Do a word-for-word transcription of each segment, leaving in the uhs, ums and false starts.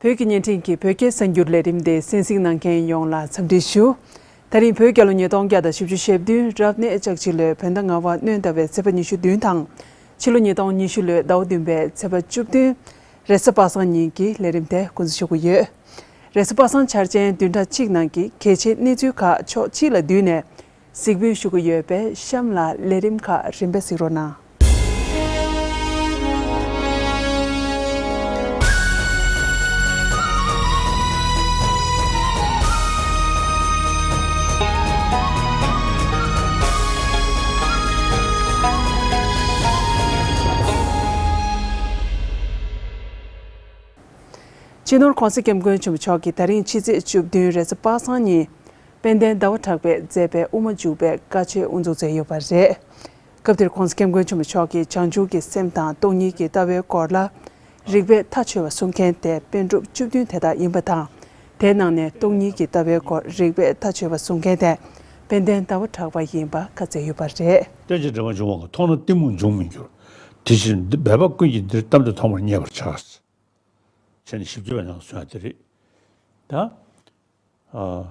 བོད་ཀྱི་བརྙན་འཕྲིན་གྱི་བོད་སྐད་གསར་འགྱུར་ལས་རིམ་དེ་གསན་གཟིགས་གནང་མཁན་ཡོངས་ལ་འཚམས་འདྲི་ཞུ། ད་རིང་བོད་རྒྱལ་ལོ་ཉིས་སྟོང་བརྒྱ་དང་བཞི་བཅུ་ཞེ་བདུན་རབ་གནས་ལྕགས་བྱི་ལོའི་བོད་ཟླ་ལྔ་པ་སྣྲོན་ཟླ་བའི་ཚེས་པ་ཉི་ཤུ་བདུན་དང་། ཕྱི་ལོ་ཉིས་སྟོང་ཉི་ཤུ་ལོའི་ཟླ་བ་བདུན་པའི་ཚེས་པ་བཅུ་བདུན། རེས་གཟའ་པ་སངས་ཉིན་གྱི་ལས་རིམ་དེ་འགོ་འཛུགས་ཞུ་གི་ཡོད། རེས་གཟའ་པ་སངས་འཆར་ཅན་བདུན་ཕྲག་གཅིག་ནང་གི་གལ་ཆེའི་གནས་ཚུལ་ཁག་ཕྱོགས་གཅིག་ལ་བསྡུས་ནས། གཟིགས་འབུལ་ཞུ་གི་ཡོད་པས། གཤམ་ལ་ལས་རིམ་ཁག་རིམ་པས་གཟིགས་རོགས་གནང་། སྤྱི་ནོར་༸གོང་ས་༸སྐྱབས་མགོན་ཆེན་པོ་མཆོག་གིས་ད་རིང་ཕྱི་ཚེས་བཅུ་བདུན་རེས་གཟའ་པ་སངས་ཉིན། དཔལ་ལྡན་ཟླ་བ་གྲགས་པས་མཛད་པའི་དབུ་མ་འཇུག་པའི་བཀའ་ཆོས་དབུ་འཛུགས་མཛད་ཡོད་པ་རེད། སྐབས་དེར་༸གོང་ས་༸སྐྱབས་མགོན་ཆེན་པོ་མཆོག་གིས་བྱང་ཆུབ་ཀྱི་སེམས་དང་སྟོང་ཉིད་ཀྱི་ལྟ་བའི་སྐོར་ལ། རིགས་པས་མཐའ་ཆོད་པ་གསུང་མཁན་དེ་པཎ་གྲུབ་བཅུ་བདུན་དེ་དག་ཡིན་པ་དང་། དེའི་ནང་ནས་སྟོང་ཉིད་ཀྱི་ལྟ་བའི་སྐོར་རིགས་པས་མཐའ་ཆོད་པ་གསུང་མཁན་དེ་དཔལ་ལྡན་ཟླ་བ་གྲགས་པ་ཡིན་པ་ཁ་གསལ་ཡོད་པ་རེད། རྟེན་ཅིང་འབྲེལ་བར་འབྱུང་བ་ཀུན། མཐོང་ན་གཏི་མུག་འབྱུང་མི་འགྱུར། དེ་ཕྱིར་འདི་འབད་པ་ཀུན་གྱིས་འདིར་གཏམ་དེ་མཐོང་བར་མཉེས་པར་བྱ། བྱས་ནས་བཞི་བརྒྱ་པའི་ནང་གསུངས་ཡ་དེ་རེད། ད། ཨ།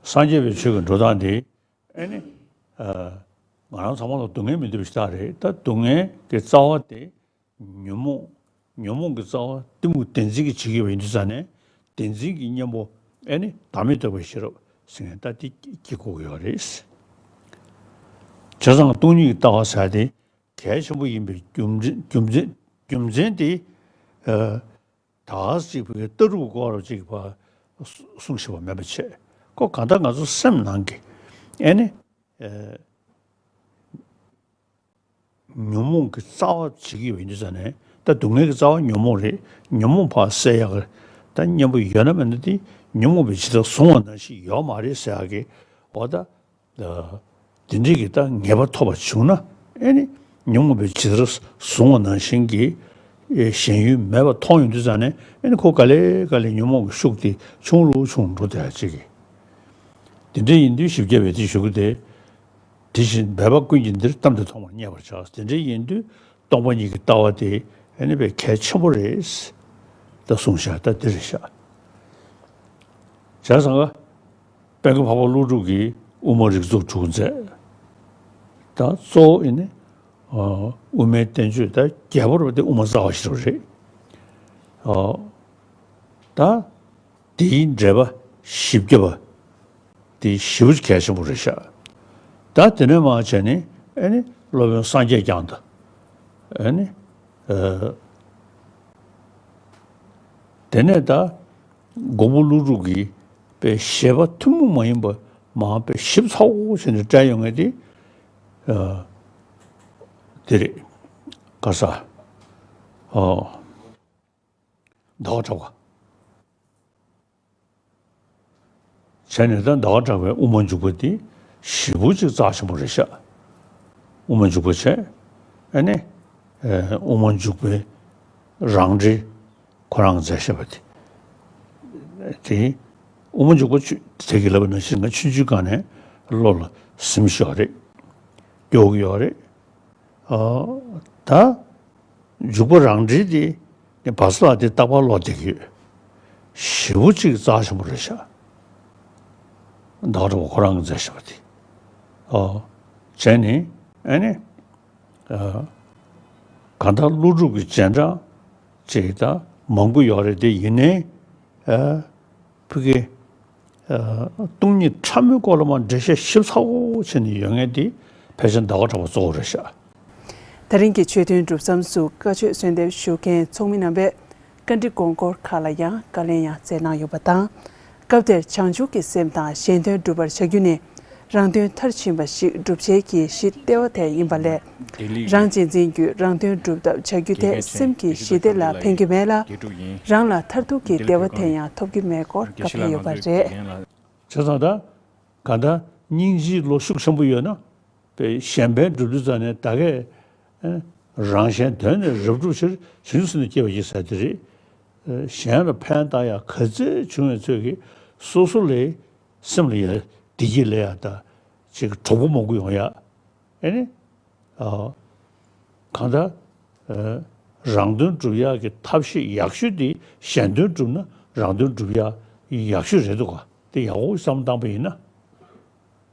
སངས་རྒྱས་པའི་ཆོས་ཀྱི་འགྲོ་སྟངས་དེ། ཨེ་ནི། ཨ། ང་རང་ཚང་མ་ལ་སྡུག་བསྔལ་མི་འདོད་པ་ཞིག་ད་རེད། ད་སྡུག་བསྔལ་གྱི་རྩ་བ་དེ། ཉོན་མོངས། ཉོན་མོངས་ཀྱི་རྩ་བ་གཏི་མུག་བདེན་འཛིན་གྱིས་བྱེད་ཀྱི་ཡོད་པ་ཡིན་དུས་ཙང་ནས། བདེན་འཛིན་གྱི་གཉེན་པོ་ཨེ་ནི་བདག་མེད་རྟོགས་པའི་ཤེས་རབ་ཟེར་མཁན་ད་དེ་སྐྱེ་དགོས་ཀྱི་ཡོད་རེད། བྱས་ཙང་སྟོང་ཉིད་ཀྱི་ལྟ་བ་ཟེར་ཡ་དེ། གལ་ཆེན་པོ་ཡིན་པའི་རྒྱུ་མཚན། རྒྱུ་མཚན། རྒྱུ་མཚན་དེ། ཨ། ད་ག་ཅིག་བོད་སྐད་ལྟ་གྲུབ་སྐོར་ཅིག་ཕར་གསུང་ཤེས་པ་མེད་པ་བྱས། ཁོ་གང་ལྟར་ང་ཚོ་སེམས་ནང་གི་ཨེ་ནི། ཨ། ཉོན་མོངས་ཀྱི་རྩ་བ་བྱེད་ཀྱི་ཡོད་པ་ཡིན་དུས་ཙང་ནས། ད་སྡུག་བསྔལ་གྱི་རྩ་བ་ཉོན་མོངས་རེད། ཉོན་མོངས་ཕར་བསལ་ཡག་གི་ད་གཉེན་པོ་ཡོད་ན་མེད་ན་དེ། ཉོན་མོངས་པས་ཇི་ལྟར་བཟུང་བ་ནང་བཞིན་ཡོད་མ་རེད་ཟེར་ཡག་གི། འོ་ད། དེ་འདྲའི་གི་ད་ངེས་པ་ཐོབ་པ་བྱུང་ན། ཨེ་ནི། ཉོན་མོངས་པས་ཇི་ལྟར་བཟུང་བ་ནང་བཞིན་གྱི། ཨེ། ཞེན་ཡུལ་མེད་པ་མཐོང་ཡོང་དུས་ཙང་ནས། ཨེ་ནི་ཁོ་ག་ལེ་ག་ལེ་ཉོན་མོངས་ཀྱི་ཤུགས་དེ་ཆུང་རུ་ཆུང་རུ་འགྲོ་བསྡད་ཡ་ཅིག་གི། དེ་འདྲ་ཡིན་དུས་བཞི་བརྒྱ་པས་དེ་ཞུ་གི་དེ། དེ་བཞིན་འབད་པ་ཀུན་གྱིས་འདིར་གཏམ་དེ་མཐོང་བར་མཉེས་པར་བྱ། དེ་འདྲ་ཡིན་དུས་སྟོང་པ་ཉིད་ཀྱི་ལྟ་བ་དེ་ཨེ་ནི་དཔེ་གལ་ཆེན་པོ་རེད། ད་གསུངས་བཞག་ད་འདི་རེད་ཤག་བྱས་ཙང་ཀ། དཔལ་མགོན་འཕགས་པ་ཀླུ་སྒྲུབ་ཀྱིས་དབུ་མ་རིགས་ཚོགས་དྲུག་མཛད། ད་གཙོ་བོ་ཨེ་ནི། ཨ། དབུ་མའི་བསྟན་བཅོས་ད་རྒྱས་པ་རུ་དེ་དབུ་མ་རྩ་བ་ཞེས་པ་རེད། ཨ། ད་དེའི་འགྲེལ་པ་བཞི་བརྒྱ་པ་དེ་ཞེ་པོ་གལ་ཆེན་པོ་རེད་ཤག་ད་དེ་ནས་མར་བྱས་ནས་ཨེ་ནི་སློབ་དཔོན་སངས་རྒྱས་བསྐྱངས་དང་། ཨེ་ནི། ཨ། དེ་ནས་ད་མགོན་པོ་ཀླུ་སྒྲུབ་ཀྱིས་དཔེ་བཞེད་པ་ཐུན་མོང་མ་ཡིན་པ་མར་དཔེ་ཞིབ་ཚགས་པོ་བྱས་ནས་བཀྲལ་ཡོང་མཁན་དེ། ཨ། དེ་རེད། ག་ས། ཨ། ཟླ་བ་གྲགས་པ། བྱས་ནས་ད་ཟླ་བ་གྲགས་པའི་དབུ་མ་འཇུག་པ་འདི་ཞེ་པོ་ཅིག་རྩ་ཆེན་པོ་རེད་ཤག་དབུ་མ་འཇུག་པ་བྱས། ཨ་ནི། ཨེ། དབུ་མ་འཇུག་པའི་རང་འགྲེལ་ཁོ་རང་མཛད་བཞག་པ་དེ། དེ་དབུ་མ་འཇུག་པ་ཆུ་དེ་གི་ལབ་པ་ནང་བཞིན་ང་ཆུང་ཆུང་སྒང་ནས་བློ་ལ་ཟིན་ཡོད་རེད། སྐྱོ་གི་ཡོད་རེད། ཨ། ད། འཇུག་པ་རང་འགྲེལ་དེ་ནི་བར་སླ་དེ་རྟག་པར་ཀློག་བསྡད་ཀྱི་ཡོད། ཞེ་པོ་ཅིག་རྩ་ཆེན་པོ་རེད་ཤག་ཟླ་བ་གྲགས་པ་ཁོ་རང་གིས་མཛད་བཞག་པ་དེ། ཨོ། བྱས་ནས་ཨ་ནི། ཨ། གང་ལྟར་ཀླུ་སྒྲུབ་ཀྱི་རྗེས་འབྲང་ཅིག་ད་མང་པོ་ཡོད་རེད་དེ། ཡིན་ནའི། ཨ། ཕ་གི། ཨ། སྟོང་ཉིད་ཕྲ་མོའི་སྐོར་ལ་མར་འགྲེལ་བཤད་ཞིབ་ཚགས་པོ་བྱས་ནས་ཡོད་མཁན་དེ་ཕལ་ཆེར་ཟླ་བ་གྲགས་པ་གཙོ་བོ་རེད་ཤག་དེ་རིང་གི་ཆོས་ཐུན་གྲུབ་མཚམས་སུ་བཀའ་ཆོས་གསོལ་འདེབས་ཞུ་མཁན་ཚོགས་མི་རྣམ་པས་བཀའ་འདྲི་དགོངས་སྐོར་ཁག་ལ་ཡང་བཀའ་ལན་ཡང་སྩལ་གནང་ཡོད་པ་དང་། སྐབས་དེར་བྱང་ཆུབ་ཀྱི་སེམས་དང་གཞན་དོན་སྒྲུབ་པར་བྱ་རྒྱུ་ནི། རང་དོན་མཐར་ཕྱིན་པ་ཞིག་སྒྲུབ་བྱེད་ཀྱི་གཞི་ལྟེ་བ་དེ་ཡིན་པ་ལས། རང་གཅེས་འཛིན་བརྒྱུད་རང་དོན་སྒྲུབ་ཐབས་བྱ་རྒྱུ་དེ་སེམས་ཀྱི་ཞི་བདེ་ལ་ཕན་གྱི་མེད་ལ། རང་ལ་མཐར་ཐུག་གི་བདེ་བ་དེ་ཡང་ཐོབ་ཀྱི་མེད་སྐོར་བཀའ་ཕེབས་ཡོད་པ་རེད། བྱས་ཙང་ད་གང་ལྟར་སྙིང་རྗེའི་བློ་ཤུགས་ཆེན་པོ་ཡོད་ན། པའི་གཞན་ཕན་སྒྲུབ་དུས་ཙང་ནས་ད་གས། ཨ། རང་གཞན་དོན་ནི་རབ་བསྒྲུབ་ཕྱིར། བྱང་ཆུབ་སེམས་ནི་བསྐྱེད་པ་ཡིན་ཟེར་དེ་རེད། ཨ། གཞན་ལ་ཕན་བཏགས་ཡག་ག་ཚོད་བྱུང་བའི་ཚོད་ཀྱིས་སོ་སོ་ལ་སེམས་ལ་ཡ་བདེ་སྐྱིད་སླེབས་ཡག་དང་། ཅིག་གྲོགས་པོ་མང་པོ་ཡོང་ཡག་ཨེ་ནི། ཨ། གང་ལྟར། ཨ། རང་དོན་སྒྲུབ་ཡག་གི་ཐབས་ཤེས་ཡག་ཤོས་དེ་གཞན་དོན་སྒྲུབ་ན་ རང་དོན་སྒྲུབ་ཡ་ཡག་ཤོས་རེད་འདུག་ག་དེ་ཡག་པོ་བསམ་བཏང་པ་ཡིན་ན།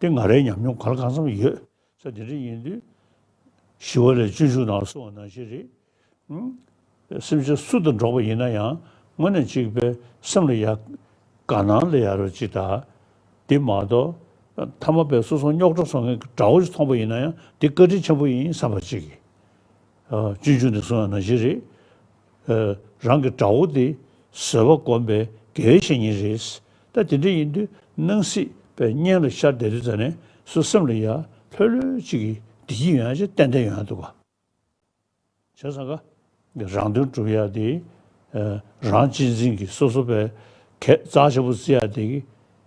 དེ་ང་རའི་ཉམས་མྱོང་གང་ལ་གང་འཚམ་ཡོད་ས་དེ་འདྲ་ཡིན་དུས། ཞི་བ་ལྷས་སྤྱོད་འཇུག་ནང་གསུངས་པ་ནང་བཞིན་རེད། ཨང་། སེམས་ཅན་སུ་དང་འགྲོགས་པ་ཡིན་ན་ཡང་དངོས་གནས་གཅིག་པའི་སེམས་ལ་ཡ་དགའ་སྣང་ལ་ཡ་རོ་གཅིག་དང་། དེ་མ་གཏོགས་ཐ་མ་པའི་སོ་སོ་རྙོག་དྲ་བཟོ་མཁན་གྱི་དགྲ་བོ་ཞིག་མཐོང་པ་ཡིན་ན་ཡང་དེ་བཀའ་དྲིན་ཆེན་པོ་ཡིན་བསམ་པ་གཅིག་གིས། སྤྱོད་འཇུག་ནས་གསུངས་པ་ནང་བཞིན་རེད། རང་གི་དགྲ་བོ་དེ་བཟོད་པ་སྒོམ་པའི་དགེ་བའི་བཤེས་གཉེན་རེད། ད་དེ་འདྲ་ཡིན་དུས་སྣང་སྲིད་པའི་གཉེན་ལ་ཤར་བསྡད་དུས་ཙ་ནས་སོ་སེམས་ལ་ཡ་ལྷོད་ལྷོད་ཅིག་གིས་བདེ་སྐྱིད་ཡོང་ཡ་ཅིག་ཏན་ཏན་ཡོང་ཡ་འདུག་ག་བྱས་ཙང་ག་རང་དོན་སྒྲུབ་ཡ་དེ། རང་གཅེས་འཛིན་གྱི་སོ་སོ་པའི་གེགས་རྩ་ཆེན་པོ་བརྩི་ཡ་དེ་གི།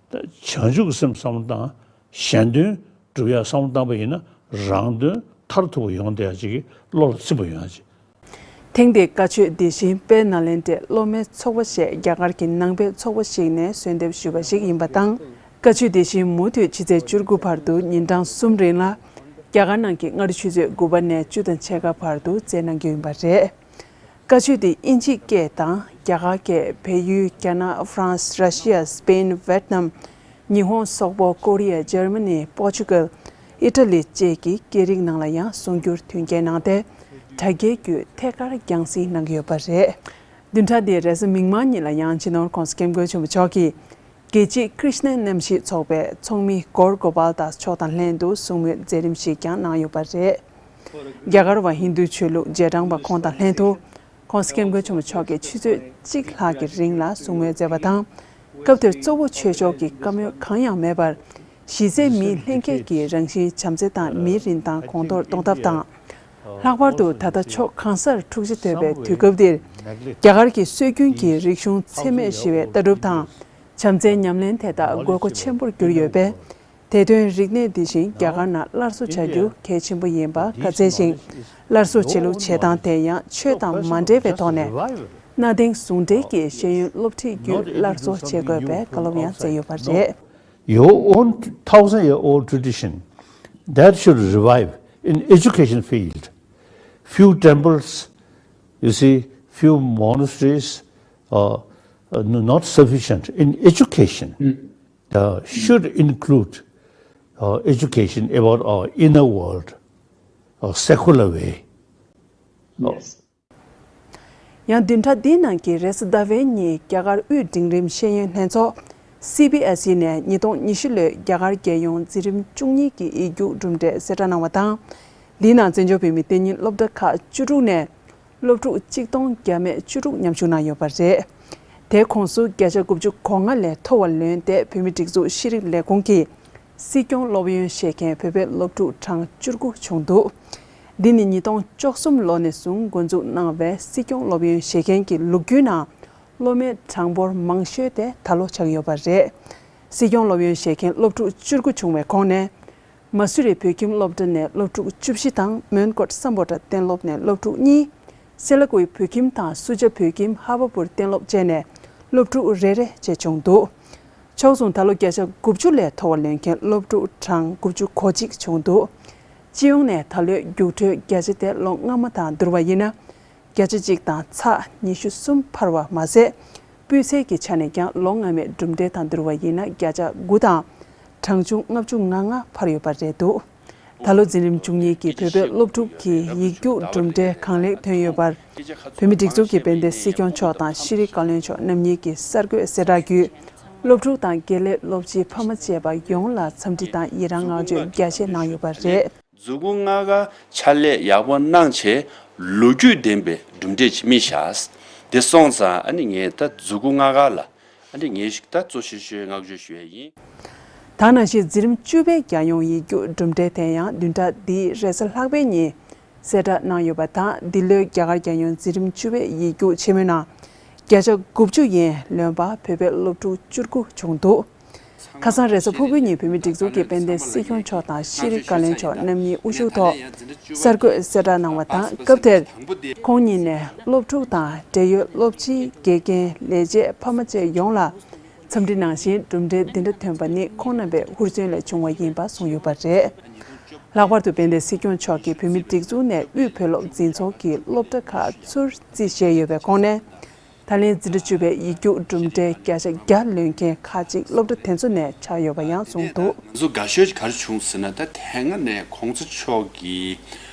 ད་བྱང་ཆུབ་ཀྱི་སེམས་བསམ་བློ་བཏང་། གཞན་དོན་སྒྲུབ་ཡ་བསམ་བློ་བཏང་པ་ཡིན་ན་རང་དོན་མཐར་ཐུག་པ་ཡོང་བསྡད་ཡ་ཅིག་གི་བློ་ལ་ཚིམ་པ་ཡོང་ཡ་ཅིག་ཐེངས་འདིའི་བཀའ་ཆོས་དེ་བཞིན་དཔལ་ནཱ་ལེནྡྲའི་སློབ་མའི་ཚོགས་པ་ཞེས་རྒྱ་གར་གྱི་ནང་པའི་ཚོགས་པ་ཞིག་ནས་གསོལ་འདེབས་ཞུས་པ་ཞིག་ཡིན་པ་དང་། བཀའ་ཆོས་དེ་བཞིན་མུ་མཐུད་ཕྱི་ཚེས་བཅུ་དགུ་བར་དུ་ཉིན་གྲངས་གསུམ་རིང་ལ། རྒྱ་གར་ནང་གི་སྔ་དྲོ་ཆུ་ཚོད་དགུ་པ་ནས་བཅུ་དང་ཕྱེད་ཀ་བར་དུ་སྩལ་གནང་རྒྱུ་ཡིན་པ་རེད། བཀའ་ཆོས་དེ་དབྱིན་ཇིའི་སྐད་དང་རྒྱ་གར་སྐད། བལ་ཡུལ། རྒྱ་ནག་ཧྥ་རན་སི། ར་ཤི་ཡ། སི་པེན། ཝེད་ནམ། ཉི་ཧོང་། སོག་པོ། ཀོ་རི་ཡ། འཇར་མ་ནི། པོར་ཅུ་གལ། ཨི་ཊ་ལི་བཅས་ཀྱི་སྐད་རིགས་ནང་ལ་ཡང་གསུང་སྒྱུར་དོན་རྐྱེན་གནང་སྟེ། དྲ་རྒྱའི་བརྒྱུད་ཐད་ཀར་རྒྱང་སྲིང་གནང་གི་ཡོད་པ་རེད། བདུན་ཕྲག་འདིའི་རེས་གཟའ་མིག་དམར་ཉིན་ལ་ཡང་སྤྱི་ནོར་༸གོང་ས་༸སྐྱབས་མགོན་ཆེན་པོ་མཆོག་གིས། རྒྱལ་གཅེས་ཀྲིཤ་ནའི་རྣམ་ཤེས་ཚོགས་པའི་ཚོགས་མི་གོར་གོ་པལ་དཱས་མཆོག་དང་ལྷན་དུ་གསུང་མོལ་མཛད་རིམ་ཞིག་ཀྱང་གནང་ཡོད་པ་རེད། རྒྱ་གར་བ་ཧིན་རྡུའི་ཆོས་ལུགས་རྗེས་འབྲང་པ་ཁོང་དང་ལྷན་དུ། ༸གོང་ས་༸སྐྱབས་མགོན་ཆེན་པོ་མཆོག་གིས་ཆུ་ཚོད་གཅིག་ལྷག་གི་རིང་ལ་གསུང་མོལ་མཛད་པ་དང་། སྐབས་དེར་གཙོ་བོ་ཆོས་ཕྱོགས་ཀྱི་བཀའ་མོལ་གང་ཡང་མེད་པར། གཞི་རྩའི་མིའི་ལྷན་སྐྱེས་ཀྱི་རང་བཞིན་བྱམས་བརྩེ་དང་མིའི་རིན་ཐང་གོང་མཐོར་གཏོང་ཐབས་དང་། ལྷག་པར་དུ་ད་ལྟ་ཕྱོགས་གང་སར་འཁྲུག་ཆ་དོད་པའི་དུས་སྐབས་འདིར། རྒྱ་གར་གྱི་སྲོལ་རྒྱུན་གྱི་རིག་གཞུང་འཚེ་མེད་ཞི་བའི་ལྟ་གྲུབ་དང་། བྱམས་བརྩེའི་ཉམས་ལེན་དེ་དག་དགོས་མཁོ་ཆེན་པོར་གྱུར་ཡོད་པས། དེ་དོན་རིག་གནས་འདི་བཞིན་རྒྱ་གར་ནང་སླར་གསོ་བྱ་རྒྱུ་གལ་ཆེན་པོ་ཡིན་པ་བཀའ་སྩལ་ཞིང་། སླར་གསོ་བྱེད་ལུགས་བྱེད་སྟངས་དེ་ཡང་ཆོས་དང་མ་འབྲེལ་བའི་ཐོག་ནས། གནའ་དེང་ཟུང་འབྲེལ་གྱི་ཤེས་ཡོན་སློབ་ཁྲིད་བརྒྱུད་སླར་གསོ་བྱེད་དགོས་པའི་བཀའ་སློབ་ཡང་སྩལ་ཡོད་པ་རེད། Your own thousand year old tradition that should revive in education field. Few temples, you see, few monasteries, uh, uh, no- not sufficient in education. Uh, should include uh, education about our inner world, a secular way. Yes. ཡང་བདུན་ཕྲག་འདིའི་ནང་གི་རེས་གཟའ་ཟླ་བའི་ཉིན་རྒྱ་གར་དབུས་འབྲིང་རིམ་ཤེས་ཡོན་ལྷན་ཚོགས། སི་བི་ཨེས་ཨི་ནས་ཉིས་སྟོང་ཉི་ཤུ་ལོའི་རྒྱ་གར་རྒྱལ་ཡོངས་འཛིན་རིམ་བཅུ་གཉིས་ཀྱི་ཡིག་རྒྱུགས་གྲུབ་འབྲས་གསལ་བསྒྲགས་གནང་བ་དང་། འདིའི་ནང་བཙན་བྱོལ་བོད་མིའི་གཏན་ཉིན་སློབ་གྲྭ་ཁག་བཅུ་དྲུག་ནས་སློབ་ཕྲུག་གཅིག་སྟོང་བརྒྱ་མེད་བཅུ་དྲུག་མཉམ་ཞུགས་གནང་ཡོད་པ་རེད། དེའི་ཁོངས་སུ་བརྒྱ་ཆ་དགུ་བཅུ་གོ་ལྔ་ལས་མཐོ་བ་ལོན་ཏེ་བོད་མིའི་སྒྲིག་འཛུགས་ཤེས་རིག་ལས་ཁུངས་ཀྱི་སྲིད་སྐྱོང་སློབ་ཡོན་བཞེས་མཁན་བོད་པའི་སློབ་ཕྲུག་གྲངས་བཅུ་དགུ་བྱུང་འདུག་འདི་ནི་ཉིས་སྟོང་བཅུ་གསུམ་ལོ་ནས་བཟུང་འགོ་འཛུགས་གནང་བའི་སྲིད་སྐྱོང་སློབ་ཡོན་བཞེས་མཁན་གྱི་ལོ་རྒྱུས་ནང་སློབ་མའི་གྲངས་འབོར་མང་ཤོས་དེ་ད་ལོ་ཆགས་ཡོད་པ་རེད། སྲིད་སྐྱོང་སློབ་ཡོན་བཞེས་མཁན་སློབ་ཕྲུག་བཅུ་དགུ་བྱུང་བའི་ཁོངས་ནས། མ་སུ་རི་བོད་ཁྱིམ་སློབ་གྲྭ་ནས་སློབ་ཕྲུག་བཅུ་བཞི་དང་མོན་གྷོ་སམ་བྷོ་ཊ་གཏན་སློབ་ནས་སློབ་ཕྲུག་གཉིས། སེ་ལ་ཀུའི་བོད་ཁྱིམ་དང་སུ་ཇཱ་བོད་ཁྱིམ་ཧ་བ་པུར་གཏན་སློབ་བཅས་ནས་སློབ་ཕྲུག་རེ་རེ་བཅས་བྱུང་འདུག་ཕྱོགས་མཚུངས་ད་ལོ་བརྒྱ་ཆ་དགུ་བཅུ་ལས་མཐོ་བ་ལོན་མཁན་སློབ་ཕྲུག་གྲངས་དགུ་བཅུ་གོ་གཅིག་བྱུང་འདུག་སྤྱི་ཡོངས་ནས་ད་ལོའི་རྒྱུགས་སྤྲོད་བརྒྱ་ཆ་དེ་ལོ་སྔ་མ་དང་བསྡུར་བ་ཡིན་ན། བརྒྱ་ཆ་གཅིག་དང་ཚེག་ཉི་ཤུ་གསུམ་འཕར་བ་མ་ཟད། སྤུས་ཚད་ཀྱི་ཆ་ནས་ཀྱང་ལོ་སྔ་མའི་གྲུབ་འབྲས་དང་བསྡུར་བ་ཡིན་ན་བརྒྱ་ཆ་དགུ་དང་། གྲངས་ཆུང་ལྔ་བཅུ་ང་ལྔ་འཕར་ཡོད་པ་རེད་འདུག་ད་ལོ་འཛིན་རིམ་བཅུ་གཉིས་ཀྱི་བོད་པའི་སློབ་ཕྲུག་གི་ཡིག་རྒྱུགས་གྲུབ་འབྲས་གང་ལེགས་ཐོན་ཡོད་པར། བོད་མིའི་སྒྲིག་འཛུགས་ཀྱི་དཔལ་ལྡན་སྲིད་སྐྱོང་མཆོག་དང་ཤེས་རིག་བཀའ་བློན་མཆོག་རྣམ་གཉིས་ཀྱིས་གསར་འགོད་གསལ་བསྒྲགས་བརྒྱུད། སློབ་ཕྲུག་དང་དགེ་ལས་སློབ་སྤྱི་ཕ་མ་བཅས་པ་ཡོངས་ལ་འཚམས་འདྲི་དང་ཡི་རང་བསྔགས་བརྗོད་རྒྱ་ཆེ་གནང་ཡོད་པ་རེད། མཛུ་གུ་ལྔ་ཀ་ཕྱག་ལས་ཡག་པོ་གནང་བྱས་ལོ་རྒྱུས་ལྡན་པའི་གྲུབ་འབྲས་ཅིག་རྨིས་བཞག་དེ་སོང་ཙང་ཨ་ནི་ངས་ད་མཛུ་གུ་ལྔ་ཀ་ལ་ཨ་ནི་ངས་ཤིག་ད་གཙོ་ཆེ་ཤོས་བསྔགས་བརྗོད་ཞུ་ཡས་ཡིན། ད་ནང་བཞིན་འཛིན་རིམ་བཅུ་པའི་རྒྱལ་ཡོངས་ཡིག་རྒྱུགས་གྲུབ་འབྲས་དེ་ཡང་བདུན་ཕྲག་འདིའི་རེས་གཟའ་ལྷག་པའི་ཉིན། གསལ་བསྒྲགས་གནང་ཡོད་པ་དང་འདི་ལོའི་རྒྱ་གར་རྒྱལ་ཡོངས་འཛིན་རིམ་བཅུ་པའི་ཡིག་རྒྱུགས་ཆེན་མོའི་ནང་བརྒྱ་ཆ་དགུ་བཅུ་ཡན་ལོན་པ་བོད་པའི་སློབ་ཕྲུག་བཅུ་དགུ་བྱུང་འདུག་ཁ་སང་རེས་གཟའ་ཕུར་བུའི་ཉིན་བོད་མིའི་སྒྲིག་འཛུགས་ཀྱི་དཔལ་ལྡན་སྲིད་སྐྱོང་མཆོག་དང་ཤེས་རིག་བཀའ་བློན་མཆོག་རྣམ་གཉིས་དབུ་བཞུགས་ཐོག་གསར་འགོད་གསལ་བསྒྲགས་གནང་བ་དང་། སྐབས་དེར་ཁོང་ཉིད་ནས་སློབ་ཕྲུག་དང་འབྲེལ་ཡོད་སློབ་སྤྱི། དགེ་རྒན། ལས་བྱེད་ཕ་མ་བཅས་ཡོངས་ལ་འཚམས་འདྲི་གནང་ཞིང་། གྲུབ་འབྲས་འདི་འདྲ་ཐོན་པ་ནི་ཁོང་རྣམ་པའི་ཧུར་བརྩོན་ལས་བྱུང་བ་ཡིན་པ་གསུངས་ཡོད་པ་རེད། ལྷག་པར་དུ་དཔལ་ལྡན་སྲིད་སྐྱོང་མཆོག་གིས་བོད་མིའི་སྒྲིག་འཛུགས་ནས་དབུས་བོད་སློབ་འཛིན་ཚོགས་ཀྱི་སློབ་གྲྭ་ཁག་ཚུར་རྩིས་བཞེས་ཡོད་པའི་ཁོངས་ནས། ད་ལན་འཛིན་གྲྭ་བཅུ་པའི་ཡིག་རྒྱུགས་གྲུབ་འབྲས་བརྒྱ་ཆ་བརྒྱ་ལོན་མཁན་ཁག་ཅིག་སློབ་གྲྭ་དེ་ཚོ་ནས་ཆགས་ཡོད་པ་ཡང་གསུངས་འདུག། ང་ཚོ་དགའ་ཤོས་ག་རེ་བྱུང་ཟེར་ན། ད་དེ་སྔ་ནས་གོང་ས་མཆོག་གིས་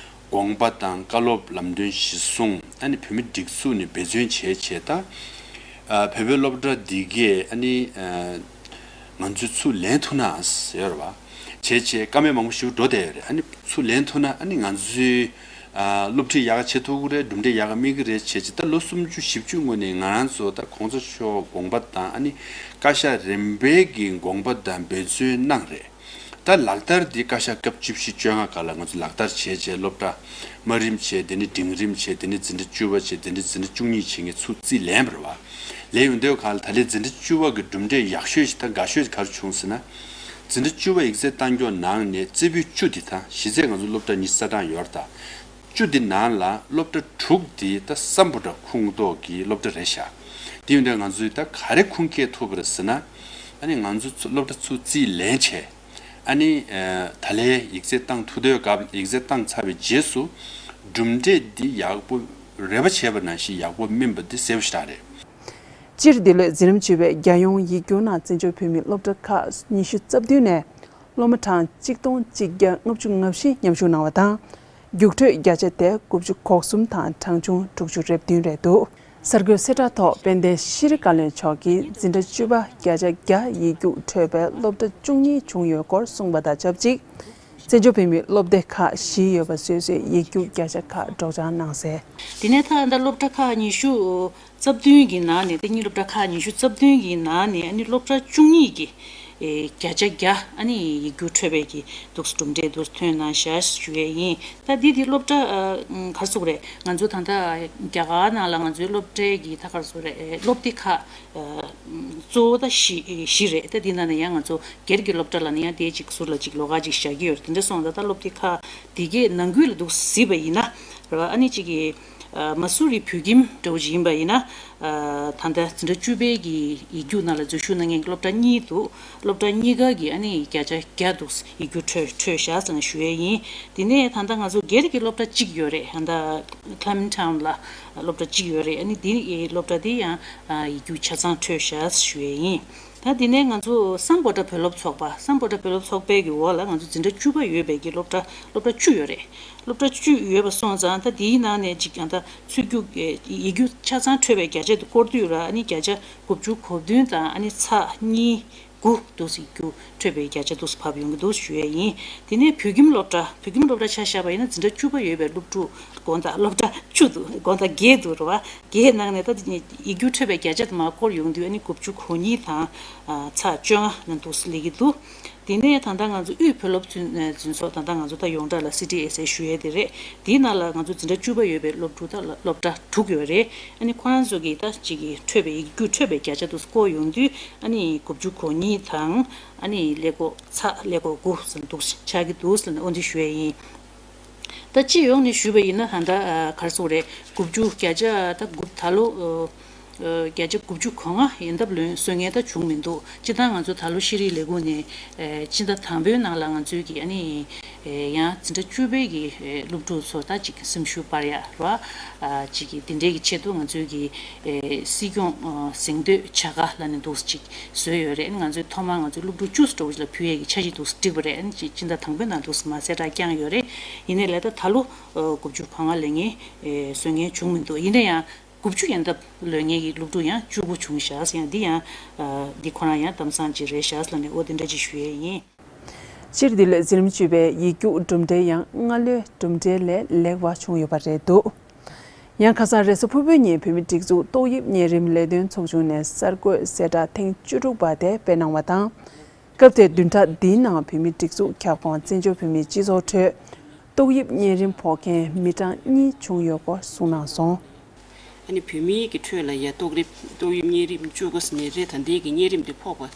དགོངས་པ་དང་བཀའ་སློབ་ལམ་སྟོན་གཞིར་བཟུང་ཨ་ནི་བོད་མི་སྒྲིག་འཛུགས་ནས་འབད་བརྩོན་བྱས་བྱས། ད་ཨ་བོད་པའི་སློབ་གྲྭ་འདི་གས་ཨ་ནི་ཨ་ང་ཚོས་ཚུར་ལེན་ཐུབ་ན་ཟེར་བ་བྱས་བྱས། བཀའ་མོལ་མང་པོ་ཞིག་འགྲོ་བསྡད་ཡོད་རེད། ཨ་ནི་ཚུར་ལེན་ཐུབ་ན་ཨ་ནི་ང་ཚོའི་ཨ་སློབ་ཁྲིད་ཡག་ག་བྱེད་ཐུབ་ཀྱི་རེད། གྲུབ་འབྲས་ཡག་ག་སྨིན་གྱི་རེད་བྱས་བྱས། ད་ལོ་སུམ་ཅུ་བཞི་བཅུ་སྔོན་ནས་ང་རང་ཚོ་ད་གོང་ས་མཆོག་དགོངས་པ་དང་ཨ་ནི་བཀའ་ཤག་རིམ་པས་ཀྱི་དགོངས་པ་དང་འབད་བརྩོན་གནང་རེད། ད་ལག་བསྟར་འདི་བཀའ་ཤག་སྐབས་བཅུ་བཞི་བཅོ་ལྔ་སྒང་ལ་ང་ཚོ་ལག་བསྟར་བྱས་བྱས། སློབ་གྲྭ་དམའ་རིམ་བྱས། དེ་ནས་འབྲིང་རིམ་བྱས། དེ་ནས་འཛིན་གྲྭ་བཅུ་པ་བྱས། དེ་ནས་འཛིན་གྲྭ་བཅུ་གཉིས་བྱེད་མཁན་ཚུར་རྩིས་ལེན་པ་རེད་བ། ལེན་ཡོང་དུས་སྒང་ལ་ད་ལན་འཛིན་གྲྭ་བཅུ་པ་གི་གྲུབ་འབྲས་ཡག་ཤོས་ཤིག་དང་དགའ་ཤོས་ཤིག་ག་རེ་བྱུང་ཟེར་ན། འཛིན་གྲྭ་བཅུ་པ་ཡིག་ཚད་བཏང་ཀྱོག་ནང་ནས་རྩེ་ཕུད་བཅུ་འདི་དང་། གཞི་རྩའི་ང་ཚོ་སློབ་གྲྭ་ཉི་ཤུ་རྩ་གྲངས་ཡོད་རེད། ད་བཅུ་འདི་ནང་ལ་སློབ་གྲྭ་དྲུག་འདི་ད་སམ་བྷོ་ཊ་ཁོངས་གཏོགས་ཀྱི་སློབ་གྲྭ་རེད་ཤག། དེ་ཡིན་དུས་ང་ཚོས་ད་ག་རེ་ཁུངས་སྐྱེལ་ཐུབ་པ་རེད་ཟེར་ན། ཨ་ནི་ང་ཚོ་ཚུར་སློབ་གྲྭ་ཚུར་རྩིས་ལེན་བྱས། ཨ་ནི་ཨ་ད་ལན་ཡིག་ཚད་བཏང་ཐུབ་དུས་སྐབས། ཡིག་ཚད་བཏང་ཚར་བའི་རྗེས་སུ་གྲུབ་འབྲས་འདི་ཡག་པོ། རེ་བ་བྱས་པ་ནང་བཞིན་ཡག་པོ་སྨིན་པ་འདི་གསལ་པོ་ཞེ་དྲག་རེད། སྤྱིར་འདི་ལོའི་འཛིན་རིམ་བཅུ་པའི་རྒྱལ་ཡོངས་ཡིག་རྒྱུགས་ནང་བཙན་བྱོལ་བོད་མིའི་སློབ་གྲྭ་ཁག་ཉི་ཤུ་རྩ་བདུན་ནས་སློབ་མ་གྲངས་གཅིག་སྟོང་གཅིག་བརྒྱ་ལྔ་བཅུ་ང་བཞི་མཉམ་ཞུགས་གནང་བ་དང་། རྒྱུགས་འཕྲོད་བརྒྱ་ཆ་དེ་དགུ་བཅུ་གོ་གསུམ་དང་གྲངས་ཆུང་དྲུག་ཅུ་རེ་བདུན་རེད་འདུག། གསར་འགོད་གསལ་བསྒྲགས་ཐོག་དཔལ་ལྡན་ཤེས་རིག་བཀའ་བློན་མཆོག་གིས་འཛིན་གྲྭ་བཅུ་པ་བརྒྱ་ཆ་བརྒྱ་ཡིག་རྒྱུགས་འཕྲོད་པའི་སློབ་གྲྭ་བཅུ་གཉིས་བྱུང་ཡོད་སྐོར་གསུངས་པ་དང་ཆབས་ཅིག། བཙན་བྱོལ་བོད་མིའི་སློབ་སྡེ་ཁག་བཞི་ཡོད་པ་སོ་སོའི་ཡིག་རྒྱུགས་བརྒྱ་ཆ་ཁག་སྒྲོག་སྦྱང་གནང་གསལ། དེ་ནས་ད་ལྟ་སློབ་གྲྭ་ཁག་ཉི་ཤུ་རྩ་བདུན་གྱི་ནང་ནས། ད་ལྟ་སློབ་གྲྭ་ཁག་ཉི་ཤུ་རྩ་བདུན་གྱི་ནང་ནས་ཨ་ནི་སློབ་གྲྭ་བཅུ་གཉིས་ཀྱིས་ཨེ་བརྒྱ་ཆ་བརྒྱ་ཨ་ནི་ཡིག་རྒྱུགས་འཕྲོད་པའི་གི་འདུག་གྲུབ་འབྲས་འདུག་ཐོན་གནང་ཤག་ཞུ་ཡས་ཡིན། ད་འདི་འདི་སློབ་གྲྭ་ཨ་ག་རེ་ཟེར་དགོས་རེད། ང་ཚོ་ད་ལྟ་རྒྱ་གར་ནང་ལ་ང་ཚོའི་སློབ་གྲྭའི་གི་ད་ག་རེ་ཟེར་དགོས་རེད། ཨེ་སློབ་སྡེ་ཁག་ཨ་གཙོ་བོ་ད་བཞི་བཞི་རེད། ད་འདི་ནང་ནས་ཡང་ང་ཚོ་སྒེར་གྱི་སློབ་གྲྭ་ལབ་ན་ཡང་དེ་གཅིག་ཟུར་ལ་གཅིག་ལོགས་ཀ་གཅིག་བཞག་གི་ཡོད་རེད། དེ་འདྲ་སོང་ཙང་ད་སློབ་སྡེ་ཁག་འདི་གའི་ནང་ཁུལ་ལ་འདུག་གཟིགས་པ་ཡིན་ན་རེད་བ། ཨ་ནི་གཅིག་གི་ཨ་མ་སུ་རི་བོད་ཁྱིམ་འདྲ་བོ་ཅིག་ཡིན་པ་ཡིན་ན། ཨ་ད་ལྟ་འཛིན་གྲྭ་བཅུ་པའི་གི་ཡིག་རྒྱུགས་ནང་ལ་འཛུལ་ཞུགས་གནང་མཁན་གྱི་སློབ་གྲྭ་གཉིས་འདུག། སློབ་གྲྭ་གཉིས་ཀ་གི་ཨ་ནི་བརྒྱ་ཆ་བརྒྱ་འདུག་ཡིག་རྒྱུགས་འཕྲོད་འཕྲོད་ཤག་ཟེར་ནས་ཞུ་ཡས་ཡིན། དེ་ནས་ད་ལྟ་ང་ཚོ་སྒེར་གྱི་སློབ་གྲྭ་གཅིག་ཡོད་རེད། ད་ལྟ་Clement Town ལ་སློབ་གྲྭ་གཅིག་ཡོད་རེད། ཨ་ནི་དེ་སློབ་གྲྭ་དེ་ཡང་ཡིག་རྒྱུགས་ཆ་ཚང་འཕྲོད་ཤག་ཞུ་ཡས་ཡིན། ད་དེ་ནས་ང་ཚོ་སམ་བྷོ་ཊ་བོད་སློབ་ཚོགས་པ། སམ་བྷོ་ཊ་བོད་སློབ་ཚོགས་པའི་གི་འོག་ལ་ང་ཚོ་འཛིན་གྲྭ་བཅུ་པ་ཡོད་པའི་གི་སློབ་གྲྭ་སློབ་གྲྭ་བཅུ་ཡོད་རེད། སློབ་གྲྭ་བཅུ་ཡོད་པ་སོང་ཙང་ད་དེའི་ནང་ནས་གཅིག་ཡང་ད་ཚུར་རྒྱུགས་ཡིག་རྒྱུགས་ཆ་ཚང་འཕྲོད་པའི་བརྒྱ་ཆ་དེ་སྐོར་དུས་ར། ཨ་ནི་བརྒྱ་ཆ་དགུ་བཅུ་གོ་བདུན་དང་ཨ་ནི་ཚེག་གཉིས་དགུ་འདུག་ཡིག་རྒྱུགས་འཕྲོད་པའི་བརྒྱ་ཆ་འདུག་བབས་ཡོང་གི་འདུག་ཞུ་ཡས་ཡིན། དེ་ནས་བོད་ཁྱིམ་སློབ་གྲྭ། བོད་ཁྱིམ་སློབ་གྲྭ་ཆ་བཞག་པ་ཡིན་ན་འཛིན་གྲྭ་བཅུ་པ་ཡོད་པའི་སློབ་ཕྲུག་དགོང་དག་སློབ་གྲྭ་བཅུ་འདུག། དགོང་དག་བརྒྱད་འདུག་རེད་བ། བརྒྱད་ནང་ནས་ད་ཡིག་རྒྱུགས་འཕྲོད་པའི་བརྒྱ་ཆ་དེ་མར་སྐོར་ཡོང་དུས་ཨ་ནི་དགུ་བཅུ་གོ་གཉིས་དང་ཚེག་བཅོ་ལྔ་ནང་འདུག་སླེབས་ཀྱི་འདུག། དེ་ནས་ད་ལྟ་ང་ཚོ་དབུས་བོད་སློབ་འཛིན་འཛིན་ཚོགས། ད་ལྟ་ང་ཚོ་ད་ཡོངས་གྲགས་ལ་སི་ཊི་ཨེས་ཨེ་ཞུ་ཡས་དེ་རེད། དེའི་ནང་ལ་ང་ཚོ་འཛིན་གྲྭ་བཅུ་པ་ཡོད་པའི་སློབ་ཕྲུག་ད་སློབ་གྲྭ་དྲུག་ཡོད་རེད། ཨ་ནི་ཁོ་རང་ཚོ་གིས་ད་གཅིག་གི་འཕྲོད་པའི་ཡིག་རྒྱུགས་འཕྲོད་པའི་བརྒྱ་ཆ་དེ་སྐོར་ཡོང་དུས་ཨ་ནི་དགུ་བཅུ་གོ་གཉིས་དང་ཨ་ནི་ཀླད་ཀོར་ཚེག་ཀླད་ཀོར་དགུ་ཙམ་འདུག་ཆགས་ཀྱི་འདུག་ཟེར་ནས་དབུ་འབྱེད་ཞུ་ཡས་ཡིན། ད་སྤྱི་ཡོངས་ནས་ཞུས་པ་ཡིན་ན་ད་ལྟ་ག་རེ་ཟེར་དགོས་རེད། དགུ་བཅུ་བརྒྱ་ཆ་ད་དགུ་ད་ལོ་བརྒྱ་ཆ་དགུ་བཅུ་གོ་ལྔ་ཡན་འདབ་ལོན་སོན་མཁན་ད་བྱུང་མི་འདུག། སྤྱིར་བཏང་ང་ཚོ་ད་ལོ་ཤེས་རིག་ལས་ཁུངས་ནས་སྤྱི་ཟླ་དང་པོའི་ནང་ལ་ང་ཚོའི་གི་ཨ་ནི་ཡང་འཛིན་གྲྭ་བཅུ་པའི་གི་སློབ་ཕྲུག་ཚོ་ད་ཅིག་སེམས་ཤུགས་སྤར་ཡ་ར་ཅིག་གི་དེ་འདྲའི་གི་ཆེད་དུ་ང་ཚོའི་གི་སྲིད་སྐྱོང་གཟེངས་བསྟོད་བྱ་དགའ་ལབ་ནས་འདུག་ཅིག་བཟོས་ཡོད་རེད། ང་ཚོའི་ཐོག་མར་ང་ཚོའི་སློབ་ཕྲུག་བཅུ་ཙམ་འདྲ་བོ་ཅིག་ལ་ཕུལ་ཡས་ཀྱི་འཆར་གཞི་འདུག་བསྒྲིགས་པ་རེད། ཨ་ནི་སྤྱི་ཟླ་དང་པོའི་ནང་འདུག་མ་གསལ་བསྒྲགས་བསྐྱངས་ཡོད་རེད། ཡིན་ནའི་ལས་ད་ད་ལོ་དགུ་བཅུ་གོ་ལྔ་ལོན་མཁན་སོན་མཁན་བྱུང་མི་འདུག། ཡིན་ན་ཡང་དགུ་བཅུ་ཡན་འདབ་ལོན་མཁན་གྱི་སློབ་ཕྲུག་ཡང་བཅུ་དགུ་བྱུང་ཤག་ཟེར། ཡང་འདི་ཡང་འདི་ཁོ་རང་ཡང་གཏམ་བཟང་ཅིག་རེད་ཤག་ལབ་ནས་འོ་དེ་འདྲ་ཅིག་ཞུ་ཡས་ཡིན། སྤྱིར་འདི་ལོའི་འཛིན་རིམ་བཅུ་པའི་ཡིག་རྒྱུགས་གྲུབ་འབྲས་ཡང་སྔ་ལོའི་གྲུབ་འབྲས་ལས་ལེགས་པ་བྱུང་ཡོད་པ་རེད་འདུག། ཡང་ཁ་སང་རེས་གཟའ་ཕུར་བུའི་ཉིན་བོད་མིའི་སྒྲིག་འཛུགས་ཏོག་དབྱིབས་གཉན་རིམས་ལས་དོན་ཚོགས་ཆུང་ནས་གསར་འགོད་གསལ་བསྒྲགས་ཐེངས་བཅུ་དྲུག་པ་དེ་སྤེལ་གནང་བ་དང་། སྐབས་དེར་བདུན་ཕྲག་འདིའི་ནང་བོད་མིའི་སྒྲིག་འཛུགས་ཁྱབ་ཁོངས་བཙན་བྱོལ་བོད་མིའི་སྤྱི་ཚོགས་ཁྲོད་ཏོག་དབྱིབས་གཉན་རིམས་ཕོག་མཁན་མི་གྲངས་གཉིས་བྱུང་ཡོད་སྐོར་གསུངས་གནང་སོང་། ཨ་ནི་བོད་མིའི་གི་ཁྲོད་ལ་ཡ་ཏོག་དབྱིབས་ཏོག་དབྱིབས་གཉན་རིམས་བཅུ་དགུ་ཟེར་ནས་རེད། ད་ལྟའི་གི་གཉན་རིམས་དེ་ཕོག་པ་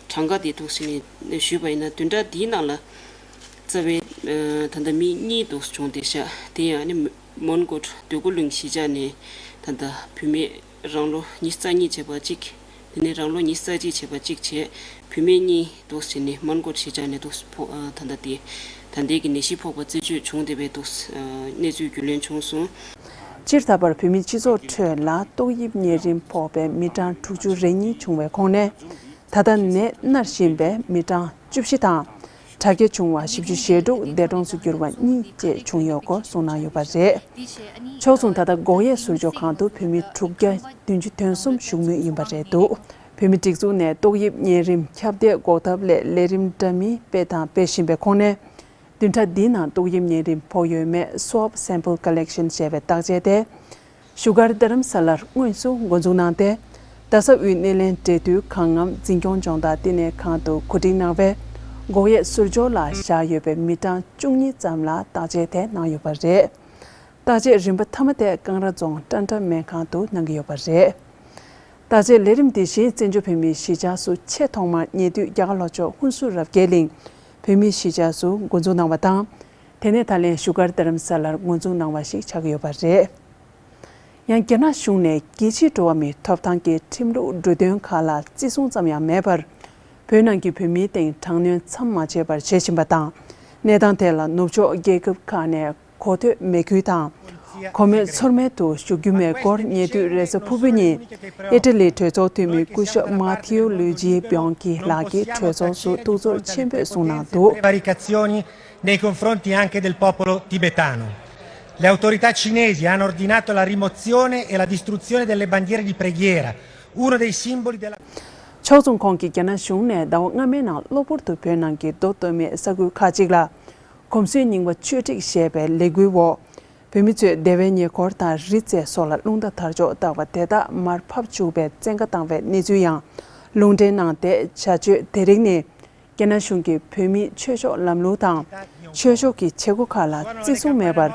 གྲངས་ཀ་དེ་འདུག་ཟེར་ནས་ཞུས་པ་ཡིན་ན། བདུན་ཕྲག་འདིའི་ནང་ལ་རྩ་བའི་ད་ལྟ་མི་གཉིས་འདུག་བྱུང་བསྡད་ཤག། དེ་ཡང་ཨ་ནི་མོན་གྷོ་འདོད་རྒུ་གླིང་གཞིས་ཆགས་ནས་ད་ལྟ་བུད་མེད་རང་ལོ་ཉི་ཤུ་རྩ་གཉིས་བྱས་པ་གཅིག། དེ་ནས་རང་ལོ་ཉི་ཤུ་རྩ་གཅིག་བྱས་པ་གཅིག་བྱས། བུད་མེད་གཉིས་འདུག་བྱས་ནས་མོན་གྷོ་གཞིས་ཆགས་ནས་འདུག་ཕོག་ཨ་ད་ལྟ་དེ་ད་ལྟའི་གི་ནད་གཞི་ཕོག་པ་རྩད་གཅོད་བྱུང་བསྡད་པའི་འདུག་ཨ་གནས་ཚུལ་རྒྱུས་ལོན་བྱུང་སོང་། སྤྱིར་ད་བར་བོད་མིའི་སྤྱི་ཚོགས་ཁྲོད་ལ་ཏོག་དབྱིབས་གཉན་རིམས་ཕོག་པའི་མི་གྲངས་དྲུག་ཅུ་རེ་གཉིས་བྱུང་བའི་ཁོངས་ནས། ད་ལྟ་ནད་མནར་བཞིན་པའི་མི་གྲངས་བཅུ་བཞི་དང་། དྲག་སྐྱེད་བྱུང་བ་བཞི་བཅུ་ཞེ་དྲུག་འདས་གྲོངས་སུ་གྱུར་བ་གཉིས་བཅས་བྱུང་ཡོད་སྐོར་གསུངས་གནང་ཡོད་པ་རེད། ཕྱོགས་མཚུངས་ད་ལྟ་སྒོག་ཡས་ཟུར་འཇོག་ཁང་དུ་བོད་མི་དྲུག་བརྒྱ་བདུན་ཅུ་དོན་གསུམ་བཞུགས་མུས་ཡིན་པ་རེད་འདུག་བོད་མིའི་སྒྲིག་འཛུགས་ནས་ཏོག་དབྱིབས་གཉན་རིམས་ཁྱབ་གདལ་འགོག་ཐབས་སླད་ལས་རིམ་འདྲ་མིན་སྤེལ་དང་སྤེལ་བཞིན་པའི་ཁོངས་ནས། བདུན་ཕྲག་འདིའི་ནང་ཏོག་དབྱིབས་གཉན་རིམས་ཕོག་ཡོད་མེད་Swab Sample Collection ཞེས་པའི་བརྟག་དཔྱད་དེ། བཞུགས་སྒར་རྡ་རམ་ས་ལར་དངོས་སུ་འགོ་འཛུགས་གནང་སྟེ། རྡ་ས་དབུས་སྣེ་ལེན་འབྲེལ་མཐུད་ཁང་ངམ་འཛིན་སྐྱོང་སྦྱོང་བརྡར་བསྟི་གནས་ཁང་དུ་གོ་སྒྲིག་གནང་བའི་སྒོག་ཡས་ཟུར་འཇོག་ལ་བཞག་ཡོད་པའི་མི་གྲངས་བཅུ་གཉིས་ཙམ་ལ་བརྟག་དཔྱད་དེ་གནང་ཡོད་པ་རེད། བརྟག་དཔྱད་རིམ་པ་མཐའ་མ་དེ་ཀང་ར་རྫོང་ཀྲན་ཀྲ་སྨན་ཁང་དུ་གནང་གི་ཡོད་པ་རེད། བརྟག་དཔྱད་ལས་རིམ་འདི་བཞིན་བཙན་བྱོལ་བོད་མིའི་གཞིས་ཆགས་སུ་ཆེས་ཐོག་མར་ཉེ་དུས་རྒྱ་གར་ལྷོ་ཕྱོགས་ཧུན་སུར་རབ་རྒྱས་གླིང་བོད་མིའི་གཞིས་ཆགས་སུ་འགོ་འཛུགས་གནང་བ་དང་། དེ་ནས་ད་ལན་བཞུགས་སྒར་རྡ་རམ་ས་ལར་འགོ་འཛུགས་གནང་བ་ཞིག་ཆགས་ཀྱི་ཡོད་པ་རེད། ཡང་རྒྱ་ནག་གཞུང་ནས་རྒྱལ་སྤྱིའི་འགྲོ་བ་མིའི་ཐོབ་ཐང་གི་ཁྲིམས་ལུགས་འབྲུ་དོན་ཁག་ལ་བརྩི་སྲུང་ཙམ་ཡང་མེད་པར། བོད་ནང་གི་བོད་མིའི་སྟེང་དྲག་གནོན་མཚམས་མ་ཆད་པར་བྱེད་བཞིན་པ་དང་། གནས་སྟངས་དེ་ལ་ནུབ་ཕྱོགས་རྒྱལ་ཁབ་ཁག་ནས་གོ་ཐོས་མེད་ཁུལ་དང་། གོ་མེད་ཚོར་མེད་དུ་བཞུགས་རྒྱུ་མེད་སྐོར་ཉེ་དུས་རེས་གཟའ་ཕུར་བུ་ཉིན། ཨི་ཊ་ལི་གྲོས་ཚོགས་འཐུས་མི་སྐུ་ཞབས་མ་ཐེའུ་ལུའི་ཇི་བིང་ཀི་ལགས་ཀྱིས་གྲོས་ཚོགས་སུ་གཏུག་ཚོར་ཆེན་པོས་གསུངས་གནང་འདུག། Prevaricazioni nei confronti anche del popolo tibetano. Le autorità cinesi hanno ordinato la rimozione e la distruzione delle bandiere di preghiera, uno dei simboli della ཕྱོགས་མཚུངས་ཁོང་གིས་རྒྱ་ནག་གཞུང་ནས་ཟླ་བ་སྔ་མའི་ནང་གློ་བུར་དུ་བོད་ནང་གི་མདོ་སྟོད་སྨད་ས་ཁུལ་ཁག་ཅིག་ལ། གོམས་སྲོལ་རྙིང་པ་བཅོས་སྒྲིག་ཞེས་པའི་ལས་འགུལ་འོག་བོད་མི་ཚོས་སྡེ་བའི་ཉེ་འཁོར་དང་རི་རྩེ་སོགས་ལ་རླུང་རྟ་དར་ལྕོག་བཏགས་པ་དེ་དག་མར་ཕབ་བཅུག་པའི་བཙན་བཀའ་བཏང་བའི་གནས་ཚུལ་ཡང་ལུང་འདྲེན་གནང་སྟེ། བྱ་སྤྱོད་དེ་རིགས་ནི་རྒྱ་ནག་གཞུང་གིས་བོད་མིའི་ཆོས་ཕྱོགས་ལམ་ལུགས་དང་། ཆོས་ཕྱོགས་ཀྱི་བྱེད་སྒོ་ཁག་ལ་བརྩི་སྲུང་མེད་པར།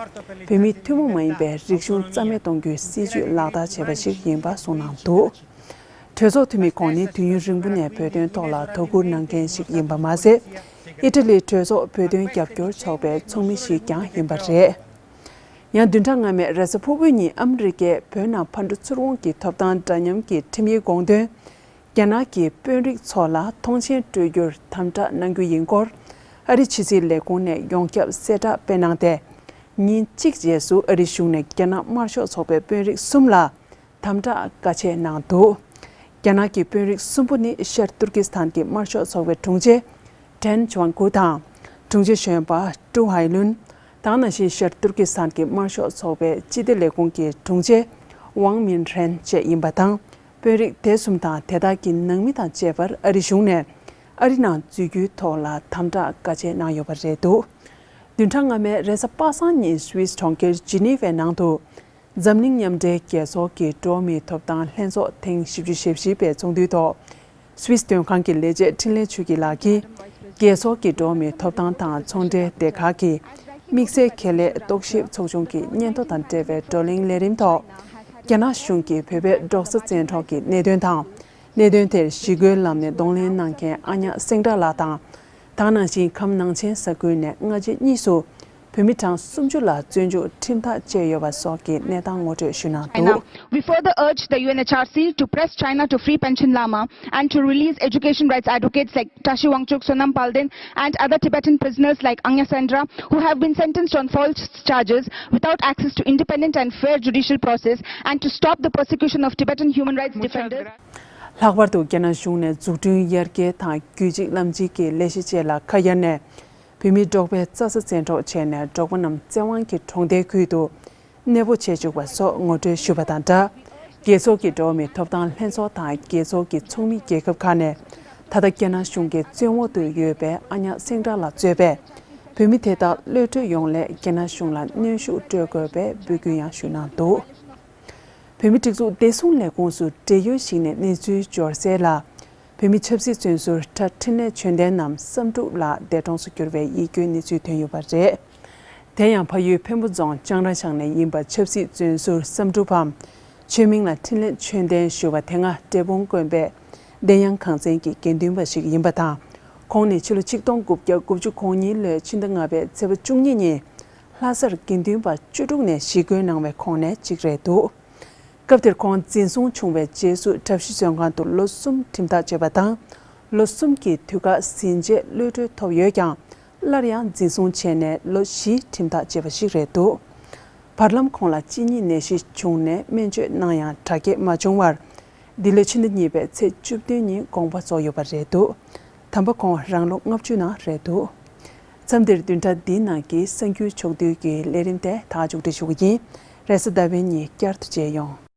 བོད་མིའི་ཐུན་མོང་མ་ཡིན་པའི་རིག་གཞུང་རྩ་མེད་གཏོང་རྒྱུའི་སྲིད་ཇུས་ལག་བསྟར་བྱས་པ་ཞིག་ཡིན་པ་གསུངས་གནང་འདུག། གྲོས་ཚོགས་འཐུས་མི་ཁོང་ནི་དུས་ཡུན་རིང་པོ་ནས་བོད་དོན་ཐོག་ལ་དོ་ཁུར་གནང་མཁན་ཞིག་ཡིན་པ་མ་ཟད། ཨི་ཊ་ལིའི་གྲོས་ཚོགས་བོད་དོན་རྒྱབ་སྐྱོར་ཚོགས་པའི་ཚོགས་མི་ཞིག་ཀྱང་ཡིན་པ་རེད། ཡང་བདུན་ཕྲག་སྔ་མའི་རེས་གཟའ་ཕུར་བུ་ཉིན་ཨ་མི་རི་ཀས་བོད་ནང་ཕར་འགྲོ་ཚུར་འོང་གི་ཐོབ་ཐང་འདྲ་མཉམ་གྱི་ཁྲིམས་ཡིག་དགོངས་དོན། རྒྱ་ནག་གི་དཔོན་རིགས་ཚོ་ལ་མཐོང་མཆན་སྤྲོད་རྒྱུར་དམ་དྲག་གནང་རྒྱུ་ཡིན་སྐོར། ཨ་རིའི་ཕྱི་སྲིད་ལས་ཁུངས་ནས་ཡོངས་ཁྱབ་གསལ་བསྒྲགས་སྤེལ་གནང་སྟེ། ཉིན་གཅིག་རྗེས་སུ་ཨ་རིའི་གཞུང་ནས་རྒྱ་ནག་དམར་ཤོག་ཚོགས་པའི་དཔོན་རིགས་གསུམ་ལ་དམ་དྲག་བཀའ་ཆད་གནང་འདུག། རྒྱ་ནག་གི་དཔོན་རིགས་གསུམ་པོ་ནི་ཤར་ཏུར་ཀི་སི་ཐན་གྱི་དམར་ཤོག་ཚོགས་པའི་དྲུང་ཆེ་ཀྲན་ཇུའང་ཀུ་དང་། དྲུང་ཆེ་གཞོན་པ་ཀྲུའུ་ཧའེ་ལུན། དེ་ནང་བཞིན་ཤར་ཏུར་ཀི་སི་ཐན་གྱི་དམར་ཤོག་ཚོགས་པའི་སྤྱི་བདེ་ལས་ཁུངས་ཀྱི་དྲུང་ཆེ་ཝང་མིན་ཧྲན་བཅས་ཡིན་པ་དང་། དཔོན་རིགས་དེ་གསུམ་དང་དེ་དག་གི་ནང་མི་དང་བཅས་པར་ཨ་རི་གཞུང་ནས་ཨ་རི་ནང་འཛུལ་རྒྱུའི་ཐོག་ལ་དམ་དྲག་བཀའ་ཆད་གནང་ཡོད་པ་རེད་འདུག། བདུན་ཕྲག་སྔ་མའི་རེས་གཟའ་པ་སངས་ཉིན་སུད་སི་གྲོང་ཁྱེར་ཇི་ནི་ཝའི་ནང་དུ། འཛམ་གླིང་མཉམ་འབྲེལ་རྒྱལ་ཚོགས་ཀྱི་འགྲོ་བ་མིའི་ཐོབ་ཐང་ལྷན་ཚོགས་ཐེངས་བཞི་བཅུ་ཞེ་བཞི་པའི་ཚོགས་འདུའི་ཐོག། སུད་སི་དོན་ཁང་གི་ལས་བྱེད་འཕྲིན་ལས་ཆོས་སྐྱིད་ལགས་ཀྱིས། རྒྱལ་ཚོགས་ཀྱི་འགྲོ་བ་མིའི་ཐོབ་ཐང་དང་ཚོང་འབྲེལ་སྡེ་ཁག་གི་དམིགས་བསལ་ཁྱད་ལས་རྟོག་ཞིབ་ཚོགས་ཆུང་གི་སྙན་ཐོ་དང་འབྲེལ་བའི་བགྲོ་གླེང་ལས་རིམ་ཐོག། རྒྱ་ནག་གཞུང་གིས་བོད་པའི་འབྲོག་ས་བཙན་འཕྲོག་གི་གནད་དོན་དང་། གནད་དོན་དེར་ཞི་རྒོལ་ལམ་ནས་གདོང་ལེན་གནང་མཁན་ཨ་ཉག་སེང་བྲག་ལགས་དང་། དེ་ནང་བཞིན་ཁམས་ནང་ཆེན་ས་ཁུལ་ནས་སྔ་རྗེས་གཉིས་སུ་བོད་མི་གྲངས་སུམ་ཅུ་ལ་བཙོན་འཇུག་ཁྲིམས་ཐག་བཅད་ཡོད་པ་སོགས་ཀྱི་གནས་སྟངས་ངོ་སྤྲོད་ཞུས་གནང་འདུག། China. We further urge the U N H R C to press China to free Panchen Lama and to release education rights advocates like Tashi Wangchuk, Sonam Palden, and other Tibetan prisoners like Anya Sendra, who have been sentenced on false charges without access to independent and fair judicial process, and to stop the persecution of Tibetan human rights defenders. ལྷག་པར་དུ་རྒྱ་ནག་གཞུང་ནས་འཛུགས་སྐྲུན་ཡར་རྒྱས་དང་རྒྱུད་གཅིག་ལམ་གཅིག་གི་ལས་གཞི་བཅས་ལ་ཁ་གཡར་ནས། བོད་མིའི་འབྲོག་པའི་རྩྭ་ས་བཙན་འཕྲོག་བྱས་ནས་འབྲོག་པ་རྣམས་བཙན་དབང་གིས་གྲོང་རྡལ་ཁུལ་དུ་གནས་སྤོ་བྱེད་བཅུག་པ་སོགས་ངོ་སྤྲོད་ཞུས་པ་དང་སྦྲགས། རྒྱལ་ཚོགས་ཀྱི་འགྲོ་བ་མིའི་ཐོབ་ཐང་ལྷན་ཚོགས་དང་རྒྱལ་ཚོགས་ཀྱི་ཚོགས་མི་རྒྱལ་ཁབ་ཁག་ནས། ད་ལྟ་རྒྱ་ནག་གཞུང་གི་བཙོན་འོག་ཏུ་ཡོད་པའི་ཨ་ཉག་སེང་བྲག་ལགས་གཙོས་པའི་བོད་མི་དེ་དག་གློད་གྲོལ་ཡོང་སླད་རྒྱ་ནག་གཞུང་ལ་གནོན་ཤུགས་སྤྲོད་དགོས་པའི་འབོད་སྐུལ་ཡང་ཞུས་གནང་འདུག། བོད་མིའི་སྒྲིག་འཛུགས་བདེ་སྲུང་ལས་ཁུངས་སུ་འབྲེལ་ཡོད་ཞིག་ནས་གནས་ཚུལ་འབྱོར་གསལ་ལ། བོད་མི་ཆབ་སྲིད་བཙོན་ཟུར་གྲྭ་འཕྲིན་ལས་ཆོས་ལྡན་རྣམས་བསམ་གྲུབ་ལགས་འདས་གྲོངས་སུ་གྱུར་བའི་ཡིད་སྐྱོའི་གནས་ཚུལ་ཐོན་ཡོད་པ་རེད། དེ་ཡང་ཕ་ཡུལ་འཕན་པོ་རྫོང་ལྕང་ར་ཤང་ནས་ཡིན་པ་ཆབ་སྲིད་བཙོན་ཟུར་བསམ་གྲུབ་བམ། ཆོས་མིང་ལ་འཕྲིན་ལས་ཆོས་ལྡན་ཞུ་བ་དེ་སྔ་འབྲས་སྤུངས་དགོན་པའི་གདན་དབྱངས་གངས་བཙན་གྱི་དགེ་འདུན་པ་ཞིག་ཡིན་པ་དང་། ཁོང་ནི་ཕྱི་ལོ་ཆིག་སྟོང་དགུ་བརྒྱ་དགུ་བཅུ་གོ་གཉིས་ལོའི་ཕྱི་ཟླ་ལྔ་པའི་ཚེས་པ་བཅུ་གཉིས་ཉིན། ལྷ་སར་དགེ་འདུན་པ་བཅུ་དྲུག་ནས་ཞི་རྒོལ་གནང་བའི་ཁོངས་ནས་གཅིག་རེད་འདུག། སྐབས་དེར་ཁོང་འཛིན་བཟུང་བྱུང་བའི་རྗེས་སུ་གྲྭ་བཞི་བཙོན་ཁང་དུ་ལོ་གསུམ་ཁྲིམས་ཐག་བཅད་པ་དང་། ལོ་གསུམ་གྱི་དུས་བཀག་ཟིན་རྗེས་གློད་གྲོལ་ཐོབ་ཡོད་ཀྱང་། སླར་ཡང་འཛིན་བཟུང་བྱས་ནས་ལོ་བཞིའི་ཁྲིམས་ཐག་བཅད་པ་ཞིག་རེད་འདུག། བར་ལམ་ཁོང་ལ་གཅིན་སྙི་ནད་གཞི་བྱུང་ནས་སྨན་བཅོས་གནང་ཡང་དྲག་སྐྱེད་མ་བྱུང་བར། འདི་ལོའི་ཕྱི་ཟླ་གཉིས་པའི་ཚེས་བཅུ་བདུན་ཉིན་དགོངས་པ་རྫོགས་ཡོད་པ་རེད་འདུག་དམ་པ་ཁོང་རང་ལོ་ལྔ་བཅུ་ནང་རེད་འདུག་མཚམས་འདིར་བདུན་ཕྲག་འདིའི་ནང་གི་གསར་འགྱུར་ཕྱོགས་བསྡུས་ཀྱི་ལས་རིམ་དེ་ད་མཇུག་སྒྲིལ་ཞུ་གི་ཡིན། རེས་གཟའ་ཟླ་བའི་ཉིན་བསྐྱར་དུ་མཇལ་ཡོང་།